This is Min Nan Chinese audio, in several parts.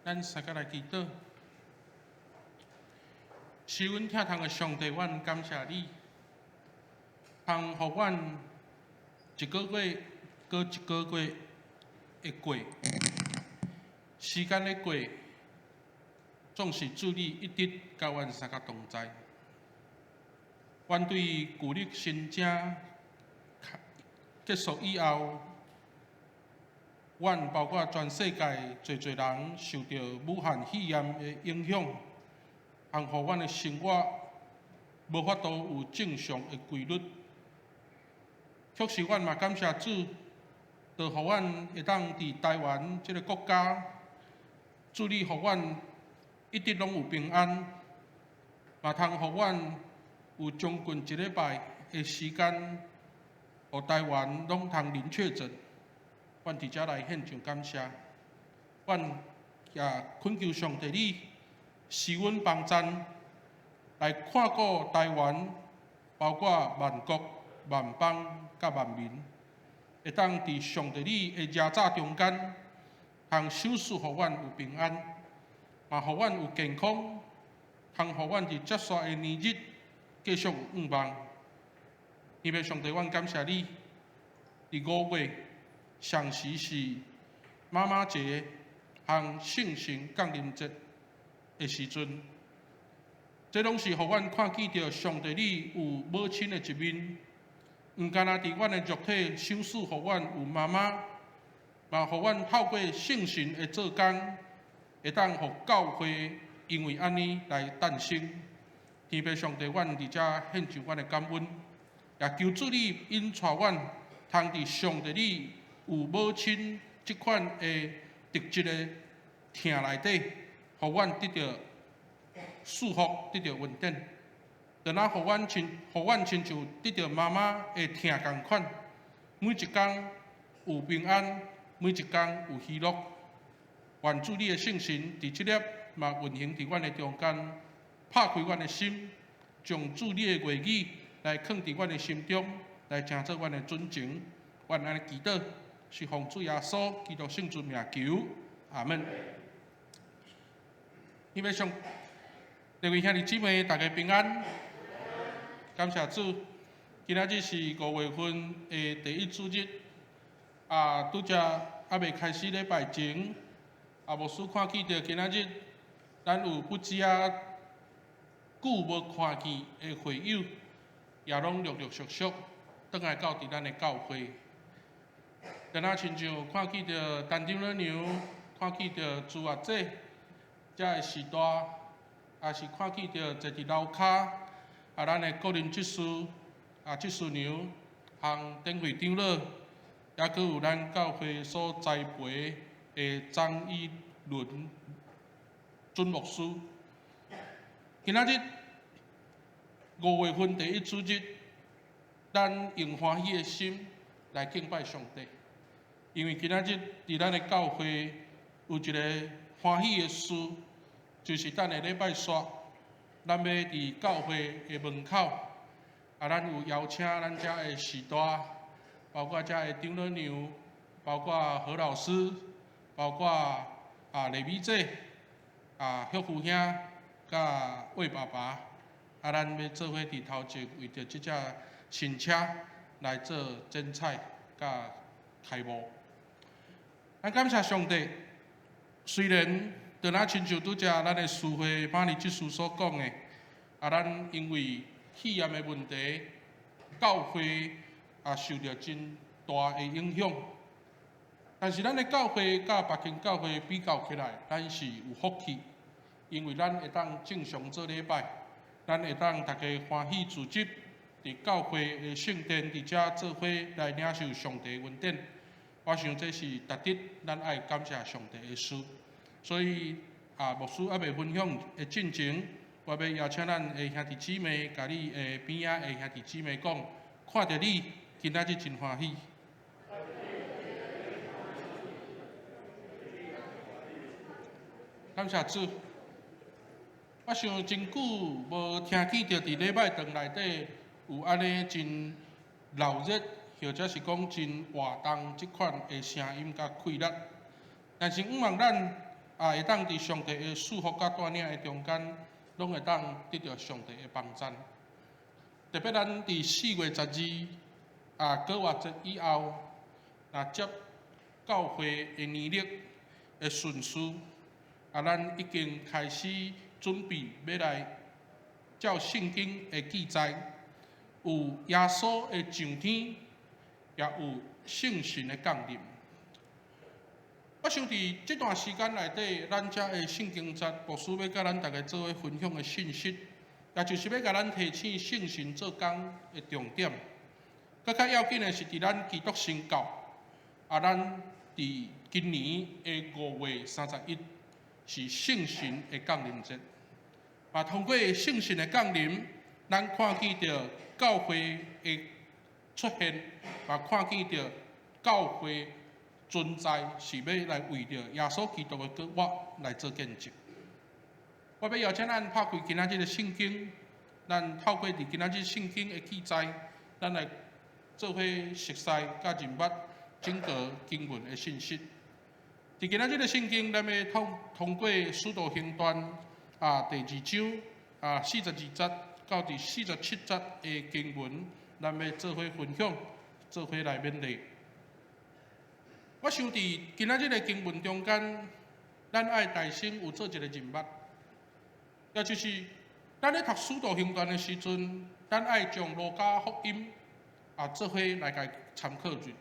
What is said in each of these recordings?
咱三個來祈禱。是阮疼痛的上帝，阮感謝你，通予阮一個月閣一個月的過，時間咧過，總是主你一直佮阮相佮同在。阮對舊曆新正結束以後，阮包括全世界濟濟人受著武漢肺炎的影響，通予阮的生活無法度有正常的規律。確實，阮嘛感謝主，就予阮會當佇台灣這個國家，主你予阮一直攏有平安，嘛通予阮有將近一禮拜的時間，予台灣攏通零確診。阮佇遮來獻上感謝，阮也懇求上帝你賜阮幫贊，來看顧台灣，包括萬國、萬邦佮萬民，會當佇上帝你的賈罩中間，通賞賜予阮有平安，嘛予阮有健康，通予阮佇接紲的年日繼續有向望。天父上帝，阮感謝你，佇5月雙時是媽媽節和聖神降臨節的時陣，這攏是予阮看見著上帝你有母親的一面，毋干焦佇阮的肉體賞賜予阮有媽媽，嘛予阮透過聖神的做工，會當予教會因為按呢來誕生。天父上帝，阮佇遮獻上阮的感恩，也求主你引帶阮，通佇上帝你有母親這款的特質的疼內底，予阮得著祝福，得著恩典。就若予阮親像得著媽媽的疼仝款，每一工有平安，每一工有喜樂。願主你的聖神佇這粒嘛運行佇阮的中間，拍開阮的心，將主你的話語來囥佇阮的心中，來成做阮的準繩。阮按呢祈禱，是奉主耶穌基督聖尊名求，阿門。因為上，各位兄弟姊妹，大家平安，感謝主。今仔日是5月份的第一主日，啊，拄才猶未開始禮拜前，啊，牧師看見著今仔日，咱有不止仔久無看見的會友，也攏陸陸續續轉來到佇咱的教會。敢若親像看見著陳長老娘，看見著朱阿姐，遮的時代，也是看見著坐佇樓跤，啊，咱的國林執事，啊，執事娘，和典會長老，抑閣有咱教會所栽培的張以倫準牧師。今仔日5月份第一主日，咱用歡喜的心來敬拜上帝，因為今仔日佇咱的教會有一個歡喜的事，就是等下禮拜煞，咱欲佇教會的門口，啊，咱有邀請咱遮的序大，包括遮的長老娘，包括何老師，包括啊李美姐，啊許富兄，佮魏爸爸，啊，咱欲做伙佇頭前為著這隻新車來做剪彩佮開幕。咱感謝上帝，雖然就若親像拄才咱的司會瑪麗執事所講的，啊，咱因為肺炎的問題，教會也受著真大的影響。但是咱的教會佮別間教會比較起來，咱是有福氣，因為咱會當正常做禮拜，咱會當大家歡喜聚集佇教會的聖殿佇遮做伙來領受上帝恩典。我想這是值得咱愛感謝上帝的事。所以啊，牧師猶未分享的進前，我欲邀請咱的兄弟姊妹，共你的邊仔的兄弟姊妹講，看著你今仔日真歡喜。感謝主，我想真久無聽見著佇禮拜堂內底有按呢真鬧熱，或者是講真活動這款的聲音佮氣力。但是向望咱啊，啊，會當佇上帝的祝福佮帶領的中間，攏會當得著上帝的幫贊。特別咱佇4月12啊，復活節以後，若接教會的年曆的順序，啊，咱已經開始準備欲來照聖經的記載，有耶穌的上天，也有聖神的降臨。我想佇這段時間內底，咱遮的聖經節牧師欲佮咱逐家做伙分享的信息，也就是欲共咱提醒聖神做工的重點。閣較要緊的是，佇咱基督新教，啊，咱佇今年的5月31是聖神的降臨節。啊，通過聖神的降臨，咱看見著教會的出現，嘛看見著教會存在是欲來為著耶穌基督的復活來做見證。我欲邀請咱拍開今仔日的聖經，咱透過佇今仔日聖經的記載，咱來做伙熟悉佮認捌整個經文的信息。佇今仔日的聖經，咱欲通過使徒行傳啊第二章啊42節到第47節的經文，咱欲做伙分享，做伙來勉勵。我想佇今仔日的經文中間，咱愛大聲有做一個認捌，也就是咱咧讀使徒行傳的時陣，咱愛將路加福音啊做伙來共參考著，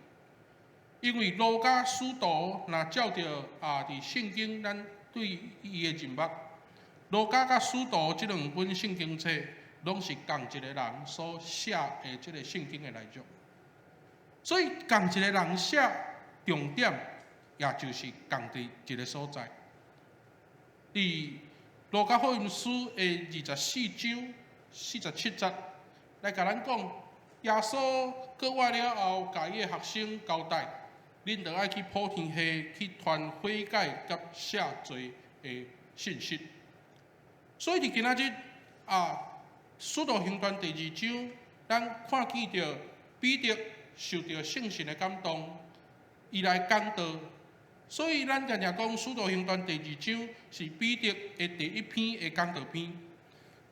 因為路加使徒若照著啊佇聖經咱對伊的認捌，路加佮使徒這兩本聖經冊，攏是仝一个人所寫的這个聖經的內容，所以仝一个人寫，重點也就是仝佇一个所在。佇路加福音書的24章47節來共咱講，耶穌復活了後，共伊的學生交代，恁著愛去普天下去傳悔改佮赦罪的信息。所以佇今仔日啊，使徒行傳第二章，咱看見著彼得受著聖神的感動，伊來講道。所以咱常常講，使徒行傳第二章是彼得的第一篇的講道篇。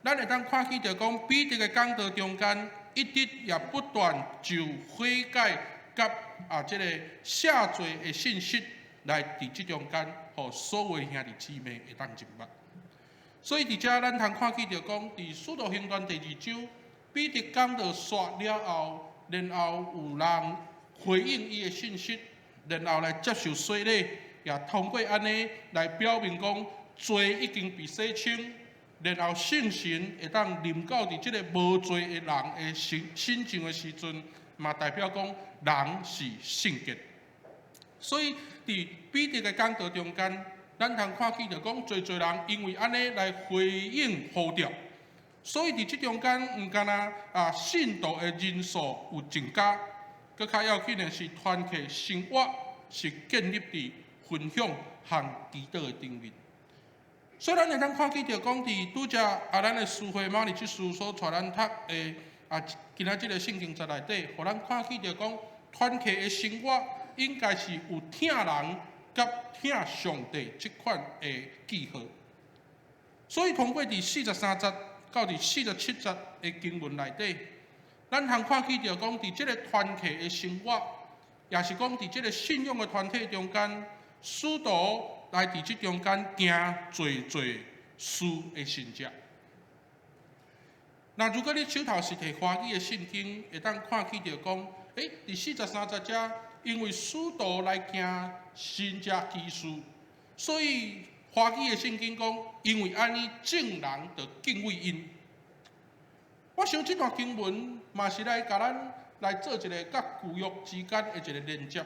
咱會當看見著講，彼得的講道中間，一直也不斷就悔改佮啊這个赦罪的信息來佇這中間，予所有兄弟姊妹會當認捌。所以佇遮咱通看見著講，佇使徒行傳第二章，彼得講道煞了後，然後有人回應伊的信息，然後來接受洗禮，也通過按呢來表明講罪已經被洗清，然後聖神會當臨到佇這个無罪的人的身上的時陣，嘛代表講人是聖潔。所以佇彼得的講道中間，咱通看見著講，濟濟人因為按呢來回應呼召，所以佇這中間毋干焦啊信徒的人數有增加，閣較要緊的是團契生活是建立佇分享和祈禱的頂面。所以咱會當看見著講，佇拄才啊咱的司會瑪麗執事所帶咱讀的啊今仔這个聖經節內底，予咱看見著講，團契的生活應該是有疼人佮疼上帝這款的記號。所以通過佇43節到佇47節的經文內底，咱通看見著講，佇這个團契的生活，也是講佇這个信仰的團體中間，使徒來佇這中間行濟濟事的神跡。那如果你手頭是提華語的聖經，會當看見著講，佇43節遮，因為使徒來行神跡奇事，所以華語的聖經講，因為按呢，眾人就敬畏𪜶。我想這段經文嘛是來共咱來做一个佮舊約之間的一个連接，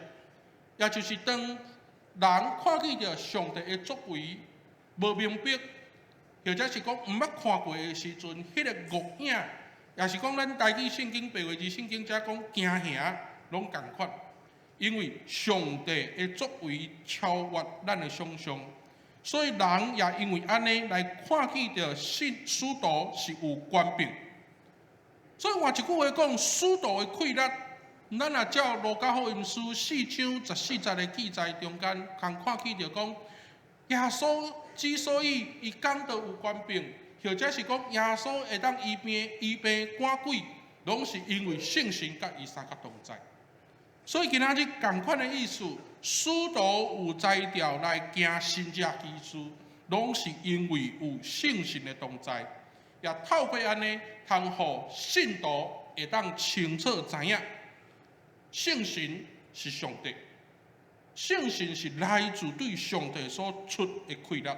也就是當人看見著上帝的作為無明白，或者是講毋捌看過的時陣，彼个惡影，也是講咱台語聖經、白話字聖經遮講驚嚇，攏仝款。因為上帝的作為超越咱的想象，所以人也因為按呢來看見著信使徒是有權柄。所以換一句話講，使徒的氣力，咱若照路加福音書4章14節的記載中間，通看見著講，耶穌之所以伊講道有權柄，或者是講耶穌會當醫病、醫病趕鬼，攏是因為聖神佮伊相佮同在。所以今仔日仝款的意思，使徒有才調來行神蹟奇事，攏是因為有聖神的同在，也透過按呢，通予信徒會當清楚知影，聖神是上帝，聖神是來自對上帝所出的氣力。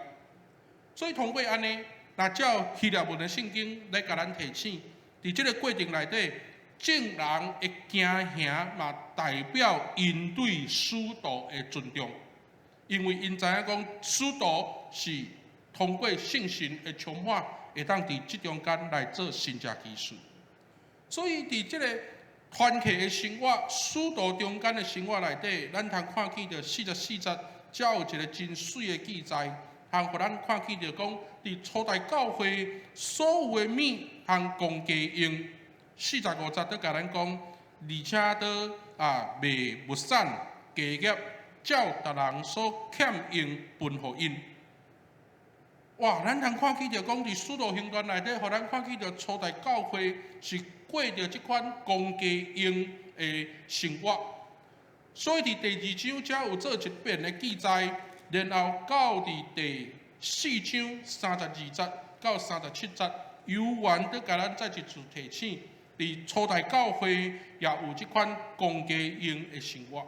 所以通過按呢，若照希臘文的聖經來共咱提醒，佇這个過程內底，眾人的驚嚇嘛，代表𪜶對使徒的尊重，因為𪜶知影講使徒是通過聖神的充滿，會當佇這中間來做神蹟奇事。所以佇這个團契的生活、使徒中間的生活內底，咱通看見著44節，才有一个真媠的記載，通予咱看見著講，佇初代教會所有的物通公家用。45節閣共咱講，而且閣啊賣物產家業，照逐人所欠用分予𪜶。哇！咱通看見著講，佇使徒行傳內底，予咱看見著初代教會是過著這款公家用的生活。所以佇第二章才有做一遍的記載，然後到佇第四章32節到37節，猶原閣共咱再一次提醒，佇初代教會也有這款公家用的生活。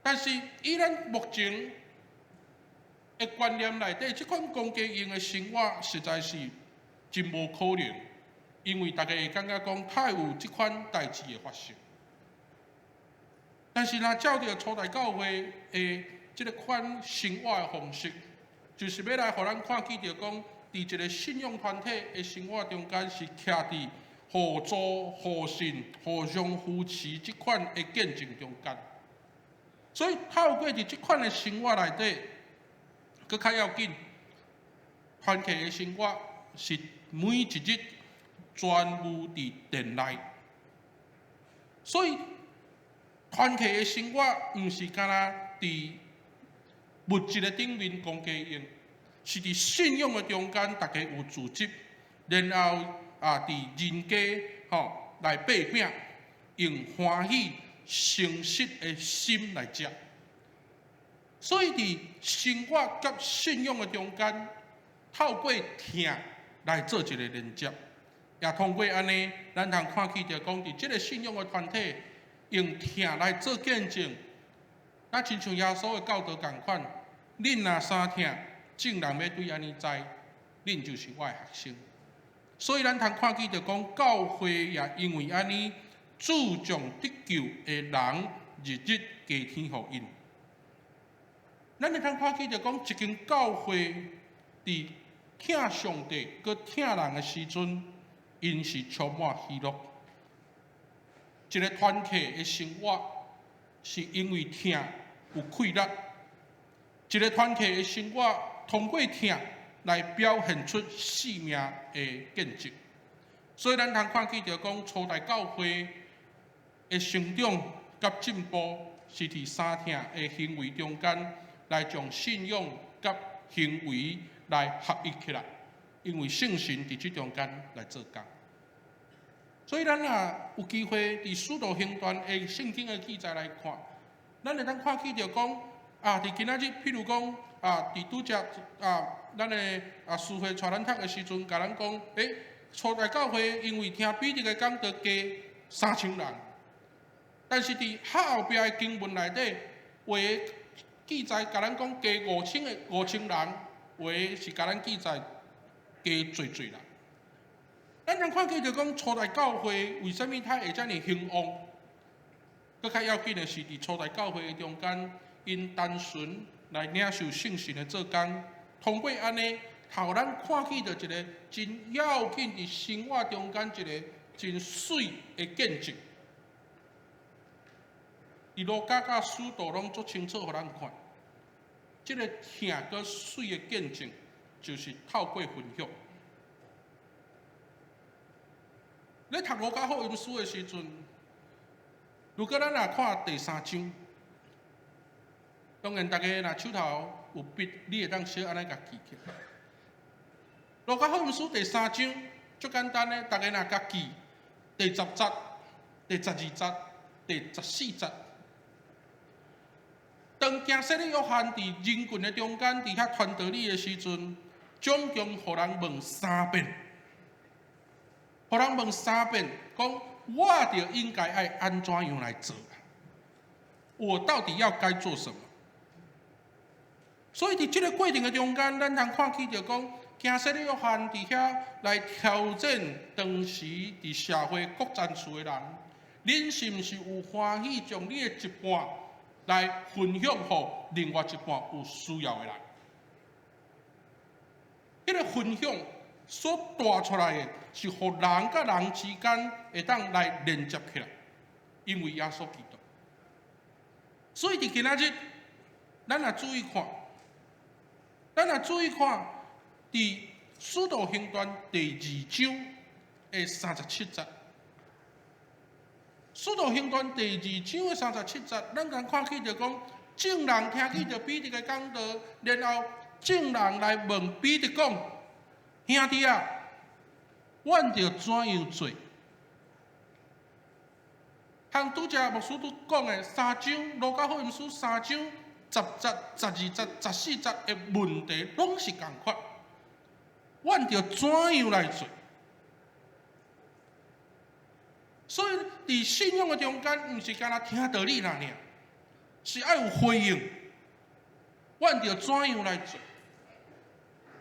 但是以咱目前的觀念內底，這款公家用的生活實在是真無可能，因為大家會感覺講，太有這款代誌會發生。但是若照著初代教會的這个款生活的方式，就是欲來予咱看見著講，佇一个信仰團體的生活中間，是徛佇互助、互信、互相扶持這款的見證中間。所以透過佇這款的生活內底，閣較要緊，團契的生活是每一日全部佇殿內。所以團契的生活毋是干焦佇物質的頂面公家用，是佇信仰的中間，大家有組織，然後啊，佇人家吼來擘餅，用歡喜誠實的心來食。所以佇生活佮信仰的中間，透過疼來做一个連接，也通過按呢，咱通看見著講，佇這个信仰的團體用疼來做見證，若親像耶穌的教導仝款，恁若相疼，眾人欲對按呢知，恁就是我的學生。所以咱通看見著講，教會也因為按呢，注重得救的人，日日加添予𪜶。咱會通看見著講，一間教會佇疼上帝、閣疼人的時陣，𪜶是充滿喜樂。一个團契的生活是因為疼有氣力，一个團契的生活通過疼來表現出生命的見證。所以咱通看見著講，初代教會的成長佮進步，是佇相疼的行為中間，來將信仰佮行為來合一起來，因為聖神佇這中間來做工。所以咱若有機會佇使徒行傳的聖經的記載來看，咱會當看見著講啊，佇今仔日，譬如講啊，佇拄才啊，咱的啊師會帶咱讀的時陣，共咱講，初代教會因為聽彼得的講道加3000人，但是佇較後壁的經文內底，有的記載共咱講加5000个5000人，有的是共咱記載加濟濟人。咱通看見著講初代教會為啥物它會遮爾興旺？閣較要緊的是，佇初代教會的中間，𪜶單純來領受聖神的做工，通過按呢，予咱看見著一个真要緊佇生活中間一个真媠的見證。佇路加佮使徒攏足清楚，予咱看，這个疼閣媠的見證，就是透過分享。咧讀路加福音書的時陣，如果咱若看第三章，當然，大家若手頭有筆，你會當小按呢共記起來。路加福音書第三章足簡單的，大家若共記第10節、第12節、第14節。當行洗禮約翰佇人群的中間，佇遐傳道理的時陣，總共予人問三遍，予人問三遍，講我著應該愛按怎樣來做？我到底要該做什麼？所以佇這个過程的中間，咱通看見著講，行洗禮約翰佇遐來挑戰當時佇社會各層次的人，恁是毋是有歡喜將你的一半來分享予另外一半有需要的人？彼個分享所帶出來的，是予人佮人之間會當來連接起來，因為耶穌基督。所以佇今仔日，咱若注意看，咱若注意看，佇使徒行傳第二章的三十七節。使徒行傳第二章的三十七節，咱通看見著講，眾人聽見著彼得的講道，然後眾人來問彼得講：兄弟啊，阮著怎樣做？通拄才牧師拄講的三章，路加福音書三章10節、12節、14節的問題，攏是仝款。阮著怎樣來做？所以，佇信仰的中間，毋是干焦聽道理爾爾，是愛有回應。阮著怎樣來做？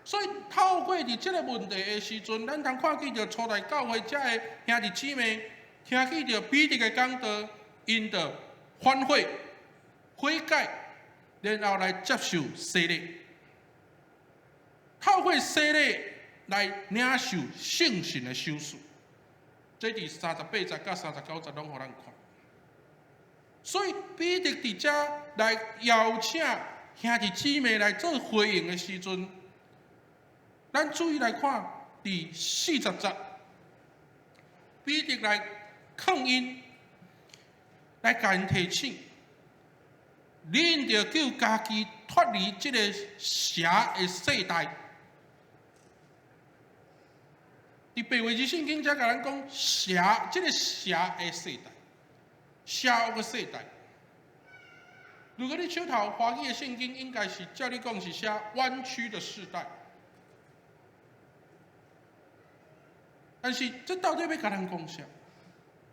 所以，透過佇這个問題的時陣，咱通看見著初代教會遮的兄弟姊妹，聽見著彼得的講道，𪜶就反悔、悔改，然後來接受洗禮，透過洗禮來領受聖神的賞賜。這佇38節佮39節攏予咱看。所以彼得佇遮來邀請兄弟姊妹來做回應的時陣，咱注意來看，佇40節，彼得來勸𪜶，來共𪜶提醒，恁著救家己脫離這个邪的世代。佇白話字聖經遮共咱講邪，這个邪的世代，邪惡的世代。如果你手頭華語的聖經，應該是照你講是寫彎曲的世代。但是這到底欲共咱講啥？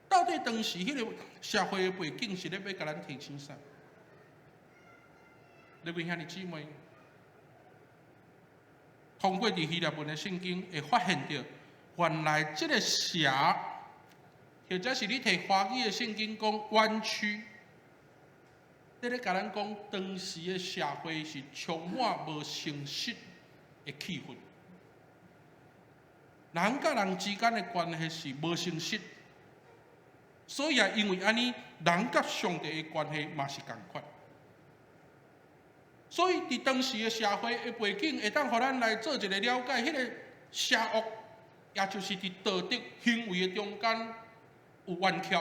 到底當時彼个社會的背景是咧欲共咱提醒啥？各位兄弟姊妹，通過佇希臘文的聖經會發現著，原來這个邪，或者是你提華語的聖經講彎曲，佇咧共咱講當時的社會是充滿無誠實的氣氛，人佮人之間的關係是無誠實，所以也因為按呢，人佮上帝的關係嘛是仝款。所以佇當時的社會的背景，會當予咱來做一個了解，彼个邪惡，也就是佇道德行為的中間有彎曲。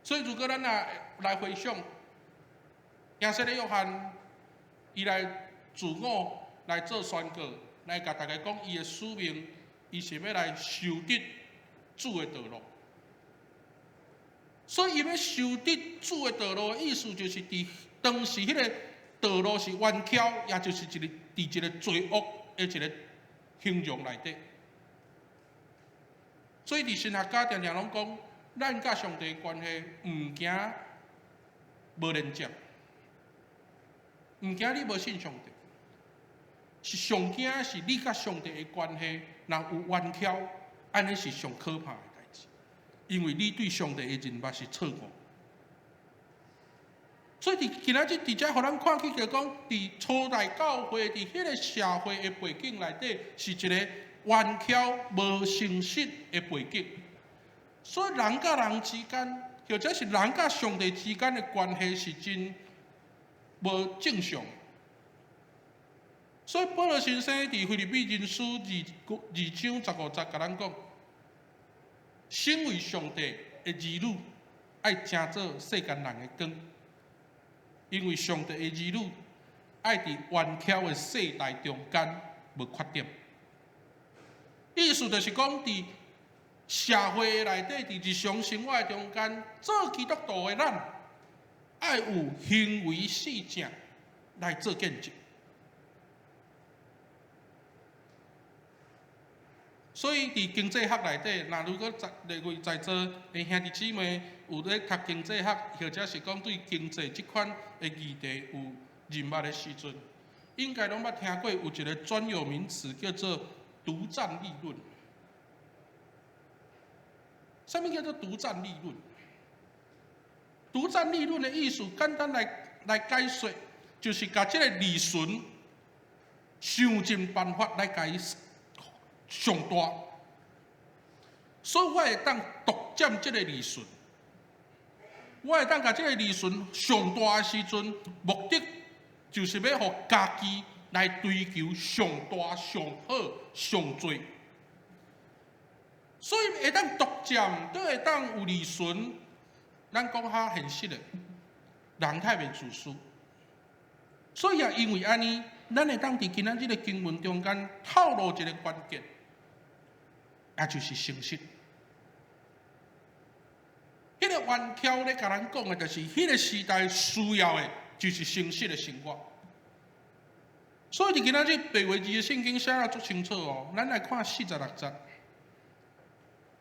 所以如果咱若來回想，行洗禮約翰，伊來自我來做宣告，來共大家講伊的使命，伊是欲來修直主的道路。所以伊欲修直主的道路的意思，就是佇當時彼个道路是彎曲，也就是一个佇一个罪惡的一个形容內底。所以佇神學家定定攏講，咱佮上帝的關係毋驚無連接，毋驚你無信上帝，是上驚是你佮上帝的關係若有彎曲，按呢是上可怕的代誌，因為你對上帝的認捌是錯誤。所以佇今仔日佇遮，予咱看見著講，佇初代教會佇彼个社會的背景內底，是一个彎曲無誠實的背景。所以人佮人之間，或者是人佮上帝之間的關係是真無正常。所以保羅先生佇腓立比人書2章15節共咱講：身為上帝的兒女，愛成做世間人的光。因為上帝的兒女愛佇頑巧的世代中間無缺點。意思就是講，佇社會內底，佇日常生活的中間，做基督徒的咱，愛有行為四正來做見證。所以佇經濟學內底，若如果在列位在座的兄弟姊妹有咧讀經濟學，或者是講對經濟這款的議題有認捌的時陣，應該攏捌聽過有一個專有名詞叫做獨佔利潤。啥物叫做獨佔利潤？獨佔利潤的意思，簡單來解說，就是共這個利潤想盡辦法來共伊上大，所以我會當獨佔這個利潤。我會當共這個利潤上大的時陣，目的就是欲予家己來追求上大、上好、上濟。所以會當獨佔，閣會當有利潤。咱講較現實的，人太袂自私。所以也因為按呢，咱會當佇今仔日的經文中間透露一個關鍵，也就是誠實。彼個頑巧咧，共咱講的，就是彼個時代需要的，就是誠實的生活。所以佇今仔日白話字的聖經寫得足清楚哦，咱來看四十六節。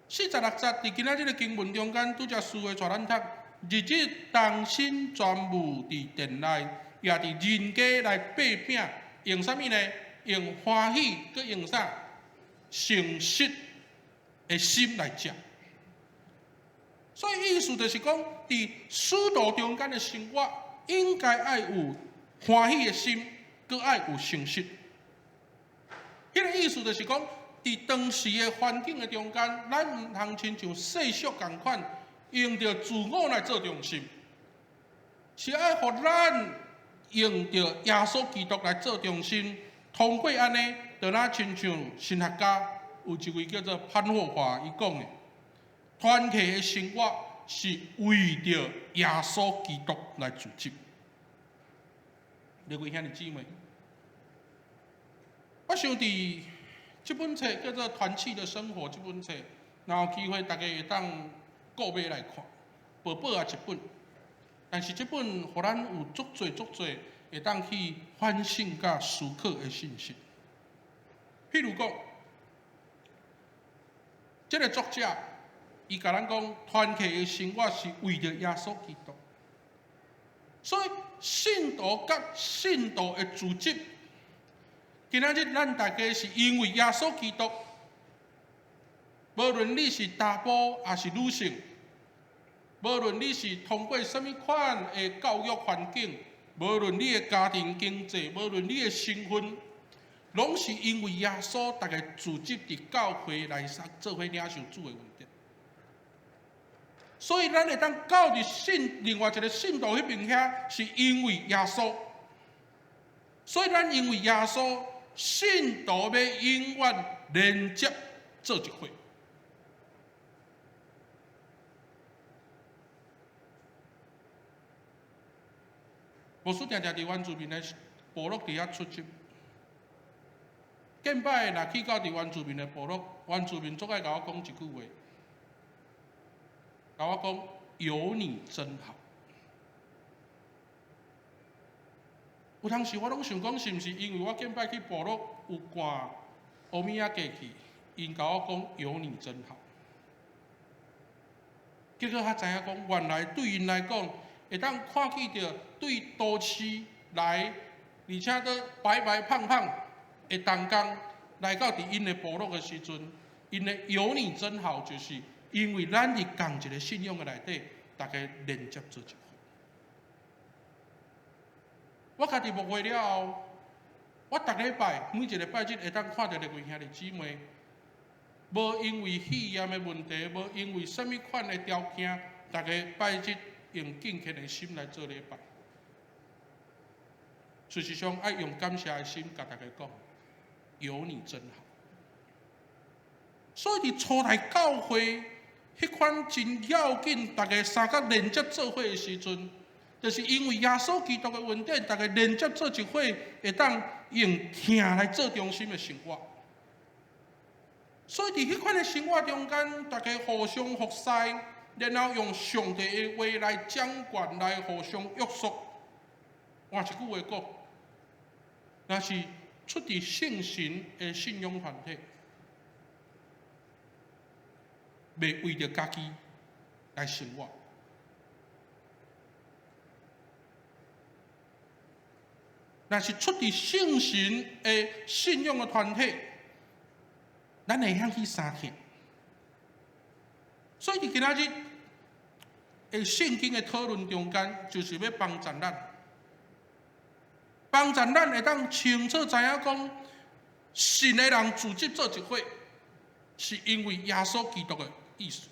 四十六節佇今仔日的經文中間，拄才師會帶咱讀，日日同心專務佇殿內，也佇人家來擘餅，用啥物呢？用歡喜，閣用啥？誠實的心來食。所以意思就是講，佇使徒中間的生活，應該愛有歡喜的心，閣愛有誠實。彼個意思就是講，佇當時的環境的中間，咱毋通親像世俗仝款，用著自我來做中心，是愛予咱用著耶穌基督來做中心。通過按呢，就若親像神學家有一位叫做潘霍華，伊講的，團契的生活是為著耶穌基督來組織。各位兄弟姊妹，我想佇這本冊叫做《團契的生活》這本冊，若有機會大家會當購買來看，薄薄仔一本，但是這本予咱有足濟足濟會當去反省佮思考的信息。譬如講，這個作者伊共咱講，團契的生活是為著耶穌基督，所以信徒佮信徒的組織。今仔日咱大家是因為耶穌基督，無論你是查埔抑是女性，無論你是通過啥物款的教育環境，無論你的家庭經濟，無論你的身份，攏是因為耶穌，大家組織佇教會來做伙領受主的恩典。所以咱會當到佇信另外一個信徒彼爿遐，是因為耶穌。所以咱因為耶穌，信徒欲永遠連接做一伙。牧師定定佇原住民的部落佇遐出入。近擺若去到佇原住民的部落，原住民足愛共我講一句話，共我講有你真好。有當時我攏想講，是毋是因為我近擺去部落有灌烏米仔過去，𪜶共我講有你真好。結果才知影講，原來對𪜶來講，會當看見著對都市來，而且閣白白胖胖的同工來到佇𪜶的部落的時陣，𪜶的有你真好，就是因為咱佇仝一个信仰的內底，大家連接做一伙。我家己牧會了後，我逐禮拜每一个拜日會當看著列位兄弟姊妹，無因為肺炎的問題，無因為啥物款的條件，逐个拜日用敬虔的心來做禮拜。事實上，愛用感謝的心共大家講，有你真好。所以佇初代教會，彼款真要緊，大家三角連接做伙的時陣，就是因為耶穌基督的恩典，逐家連接做一伙，會當用疼來做中心的生活。所以佇彼款的生活中間，逐家互相服侍，然後用上帝的話來掌權，來互相約束。換一句話講，若是出自聖神的信仰團體，袂為著家己來生活。若是出自聖神的信仰的團體，咱會曉去相疼。所以佇今仔日的聖經的討論中間，就是欲幫助咱，幫助咱會當清楚知影講，信的人組織做一伙，是因為耶穌基督的意思。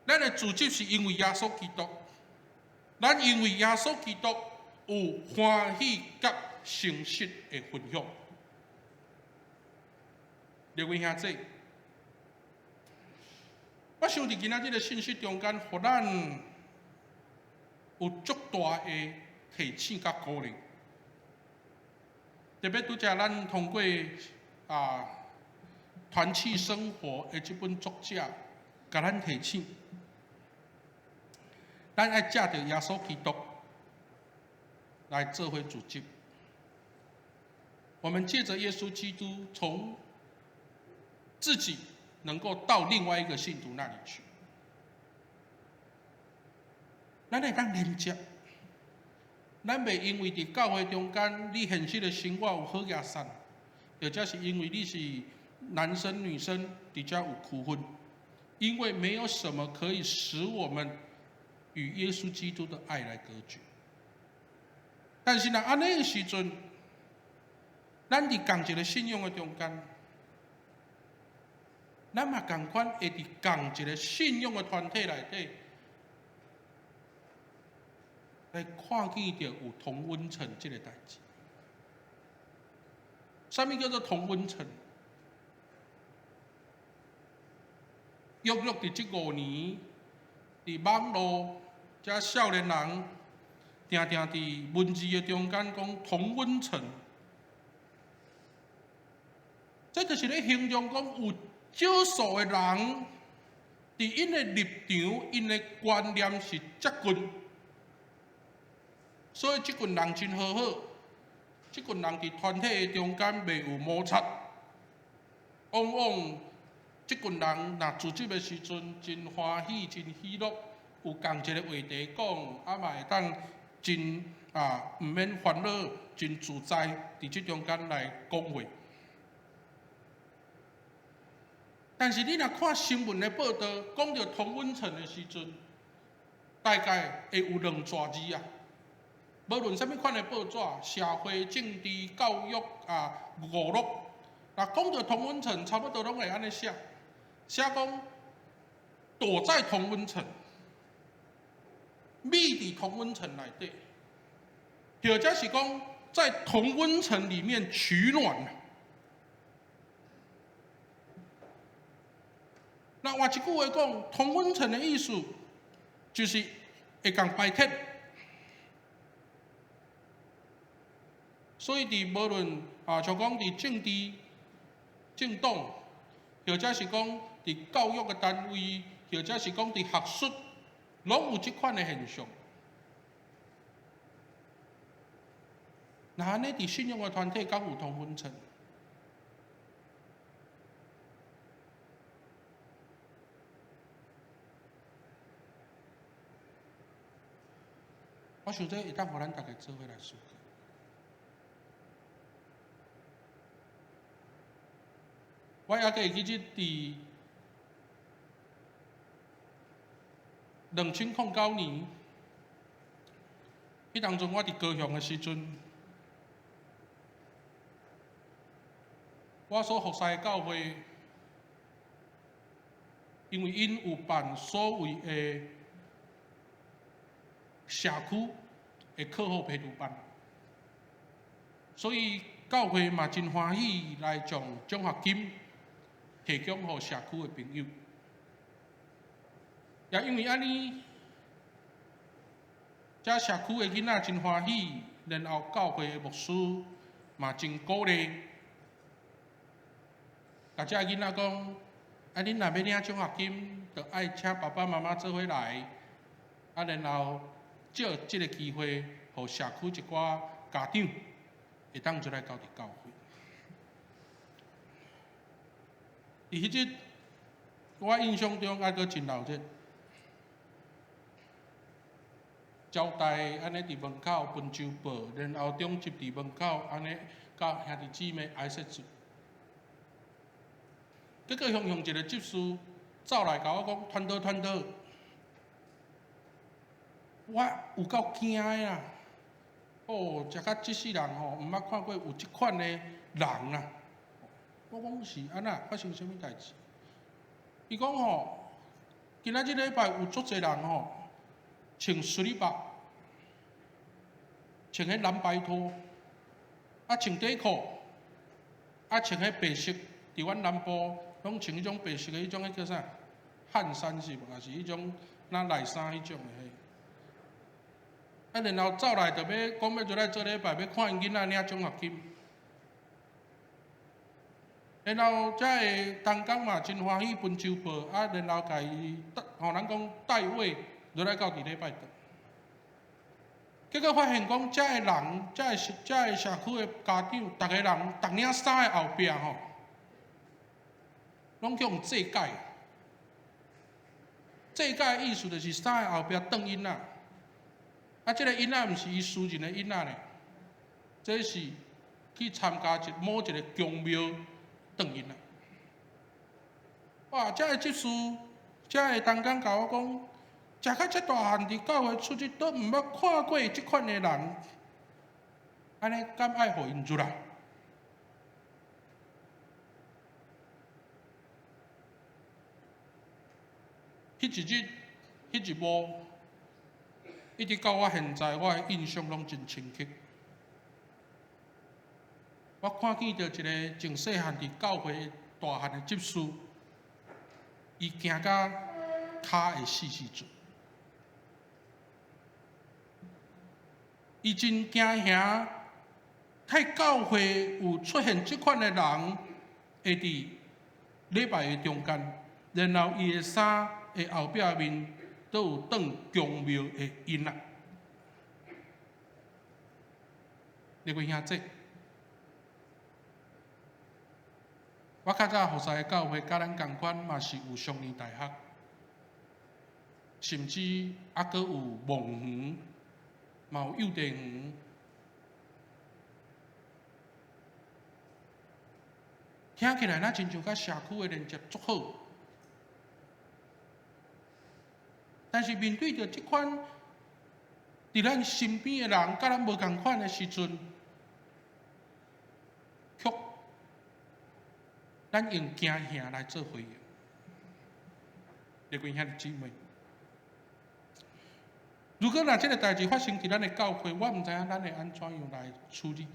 咱的組織是因為耶穌基督，咱因為耶穌基督有歡喜佮誠實的分享。各位兄弟，我想佇今仔這个信息中間，予咱有足大的提醒佮鼓勵。特別拄才咱通過團契生活的這本作者，共咱提醒，咱愛藉著耶穌基督來做伙組織。我們借著耶穌基督，從自己能夠到另外一個信徒那裡去，咱會當連接，咱袂因為佇教會中間，你現實的生活有好額散，或者是因為你是男生女生，佇遮有區分，因為沒有什麼可以使我們與耶穌基督的愛來隔絕。但是若按呢的時陣，咱佇仝一个信仰的中間，咱嘛仝款會佇仝一个信仰的團體內底，來看見著有同溫層這个代誌。啥物叫做同溫層？約略佇這5年，佇網路遮少年人，定定佇文字的中間講同溫層，這就是咧形容講有少數的人，佇𪜶的立場、𪜶的觀念是接近，所以這群人真和好，這群人佇團體的中間袂有摩擦，往往這群人若組織的時陣，真歡喜、真喜樂，有仝一个話題講，嘛會當真毋免煩惱，真自在佇這中間來講話。但是你若看新聞的報道，講著同溫層的時陣，大概會有兩大字啊。無論啥物款的報紙，社會、政治、教育娛樂，若講著同溫層，差不多攏會按呢寫，寫講躲在同溫層，覕佇同溫層內底，或者是講在同溫層裡面取暖。那換一句話講，同溫層的意思就是會共排斥。所以佇無論像講佇政治、政黨，或者是講佇教育的單位，或者是講佇學術，攏有這款的現象。若按呢佇信仰的團體，敢有同溫層？我想這會當予咱逐家做伙來思考。我猶閣會記得佇2009年，彼當陣我佇高雄的時陣，我所服侍的教會，因為𪜶有辦所謂的社區的課後陪讀班，所以教會嘛真歡喜來將獎學金提供予社區的朋友。也因為按呢，遮社區的囡仔真歡喜，然後教會的牧師嘛真鼓勵，共遮囡仔講：啊，恁若欲領獎學金，就愛請爸爸媽媽做伙來。啊，然後藉這个機會，予社區一寡家長會當出來到佇教會。佇彼日，我印象中猶閣真鬧熱。招待按呢佇門口分周報，然後長執佇門口按呢佮兄弟姊妹哀說住。結果雄雄一个執事走來共我講：傳道傳道，我有夠驚的啦！哦，食甲這世人吼，毋捌看過有這款的人啊！我講是按怎發生啥物代誌？伊講吼，今仔這禮拜有足濟人吼，穿絲襪，穿彼藍白拖，啊穿短褲，啊穿彼白色，佇阮南部攏穿彼種白色的彼種，彼叫啥？汗衫是無？抑是彼種若內衫彼種的彼。啊，然後走來就欲講欲出來做禮拜，欲看𪜶囡仔領獎學金。然後遮个同工嘛真歡喜分周報，啊，然後共伊吼咱講帶位落來到佇禮拜堂。結果發現講，遮个人，遮个社區的家長，逐个人，逐領衫的後壁吼，攏去予祭改。祭改的意思就是衫的後壁斷音仔。啊，這个囡仔毋是伊私人的囡仔呢，這是去參加某一个宮廟斷音仔。哇！遮个執事，遮个同工共我講，食甲遮大漢佇教會出入都毋捌看過這款的人，按呢敢愛予𪜶入來？彼一日，彼一幕，一直到我現在，我的印象攏真深刻。我看見著一个從細漢佇教會大漢的執事，伊驚甲跤會死死轉，伊真驚嚇，喺教會有出現這款的人，會佇禮拜的中間，然後伊的衫的後壁面都有斷宮廟的印仔。列位兄弟，我較早服侍的教會，佮咱仝款嘛是有雙年大學，甚至猶閣有夢園，嘛有幼稚園。聽起來，若親像佮社區的連接足好。但是面對著這款佇咱身邊的人，佮咱無仝款的時陣，卻咱用驚嚇來做回應。列位兄弟姊妹，如果若這个代誌發生佇咱的教會，我毋知影咱會按怎樣來處理。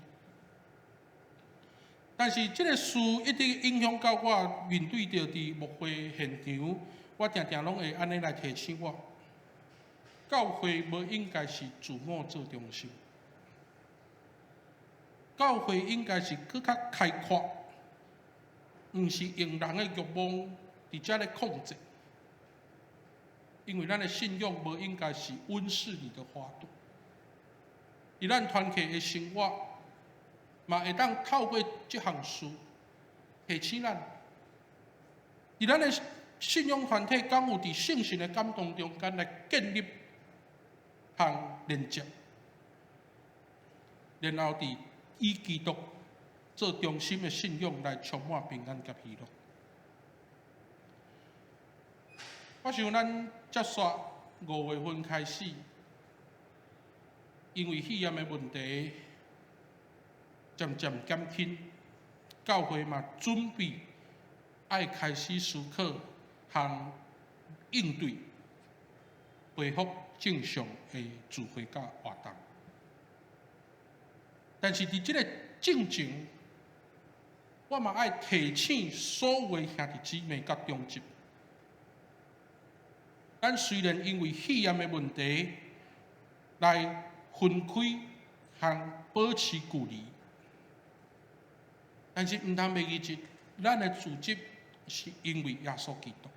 但是這个事一直影響到我面對著佇牧會現場，我定定攏會按呢來提醒我：教會無應該是自我做中心，教會應該是閣較開闊，毋是用人的欲望佇遮咧控制。因為咱的信仰無應該是溫室裡的花朵，佇咱團契的生活，嘛會當透過這項事提醒咱，佇咱的信仰團體，敢有佇聖神的感動中間來建立和連接，然後佇以基督做中心的信仰來充滿平安佮喜樂。我想咱接續5月份開始，因為肺炎的問題漸漸減輕，教會嘛準備愛開始思考和應對，恢復正常的聚會佮活動。但是佇這个進前，我嘛愛提醒所有的兄弟姊妹佮長執，咱雖然因為肺炎的問題，來分開和保持距離。但是毋通袂記得，咱的組織是因為耶穌基督，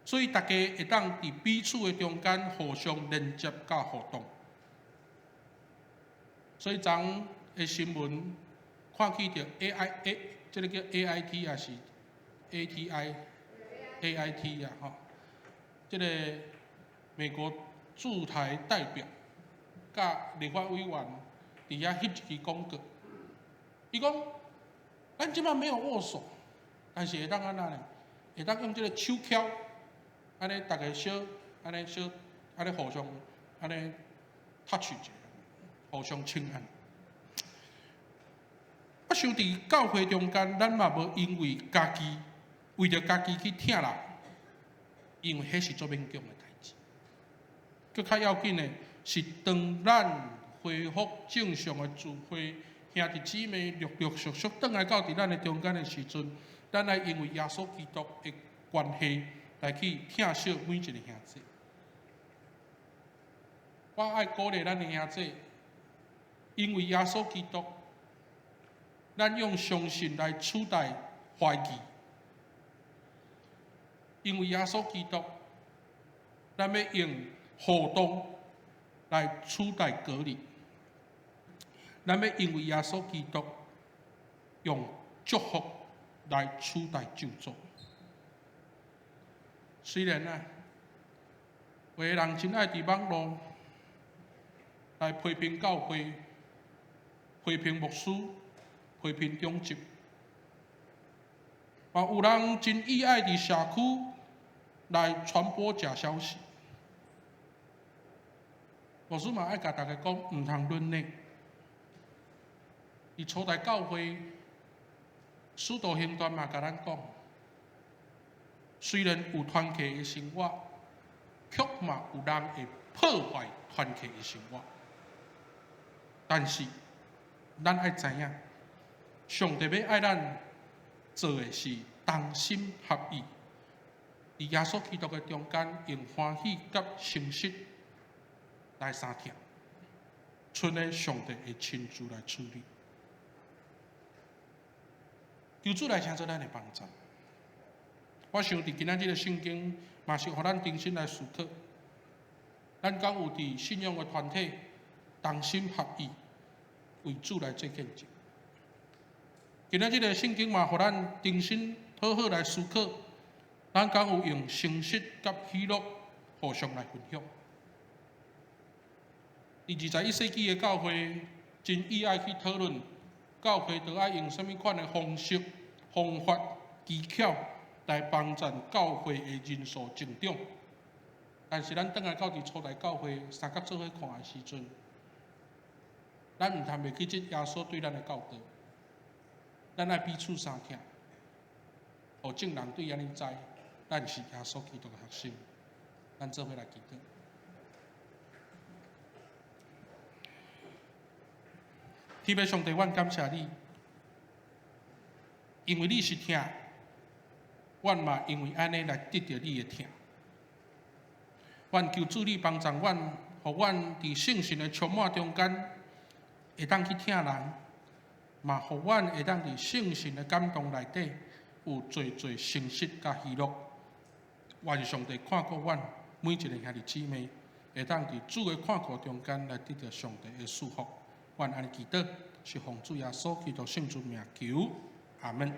所以大家會當佇彼此的中間互相連接佮互動。所以昨的新聞看起著 AI A，這个叫 AIT 抑是 ATI？AIT 啊吼，這个美國駐台代表佮立法委員佇遐翕一支廣告，伊講咱這擺沒有握手，但是會當按怎呢？會當用這个手翹，按呢逐家相，按呢相，按呢互相，按呢 touch 一下，互相請安。我想佇教會中間，咱嘛無因為家己為著家己去疼人，因為彼是足勉強的代誌。閣較要緊的是，當咱恢復正常的聚會，兄弟姊妹陸陸續續轉來到佇咱的中間的時陣，咱愛因為耶穌基督的關係來去疼惜每一个兄弟。我愛鼓勵咱的兄弟，因為耶穌基督，咱用相信來取代懷疑。因為耶穌基督，咱欲用互動來取代隔離。咱欲因為耶穌基督，用祝福來取代咒詛。雖然啊，有的人真愛佇網路來批評教會、批評牧師、批評長執，嘛有人真意愛佇社區來傳播假消息。牧師嘛愛共大家講，毋通論呢。佇初代教會，使徒行傳嘛共咱講，雖然有團契的生活，卻嘛有人會破壞團契的生活。但是，咱愛知影，上帝欲愛咱做的是同心合意，佇耶穌基督的中間，用歡喜佮誠實來相疼，賰咧上帝會親自來處理。求主來成做咱的幫助。我想佇今仔日的聖經，嘛是予咱重新來思考。咱敢有佇信仰的團體同心合意，為主來做見證？今仔日的聖經嘛，予咱重新好好來思考。咱敢有用誠實佮喜樂互相來分享？佇21世紀的教會，真意愛去討論教會著愛用啥物款的方式、方法、技巧來幫助教會的人數增長。但是咱轉來到佇初代教會相佮做伙看的時陣，咱毋通袂記得耶穌對咱的教導，咱愛彼此相疼，予眾人對按呢知，咱是耶穌基督的學生。咱做伙來祈禱。天父上帝，阮感謝你，因為你是疼，阮嘛因為按呢來得著你的疼。阮求主你幫助阮，予阮佇聖神的充滿中間，會當去疼人，嘛予阮會當佇聖神的感動內底，有濟濟誠實佮喜樂。願上帝看顧阮每一个兄弟姊妹，會當佇主的看顧中間來得著上帝的祝福。阮按呢祈禱，是奉主耶穌基督聖尊名求，阿門。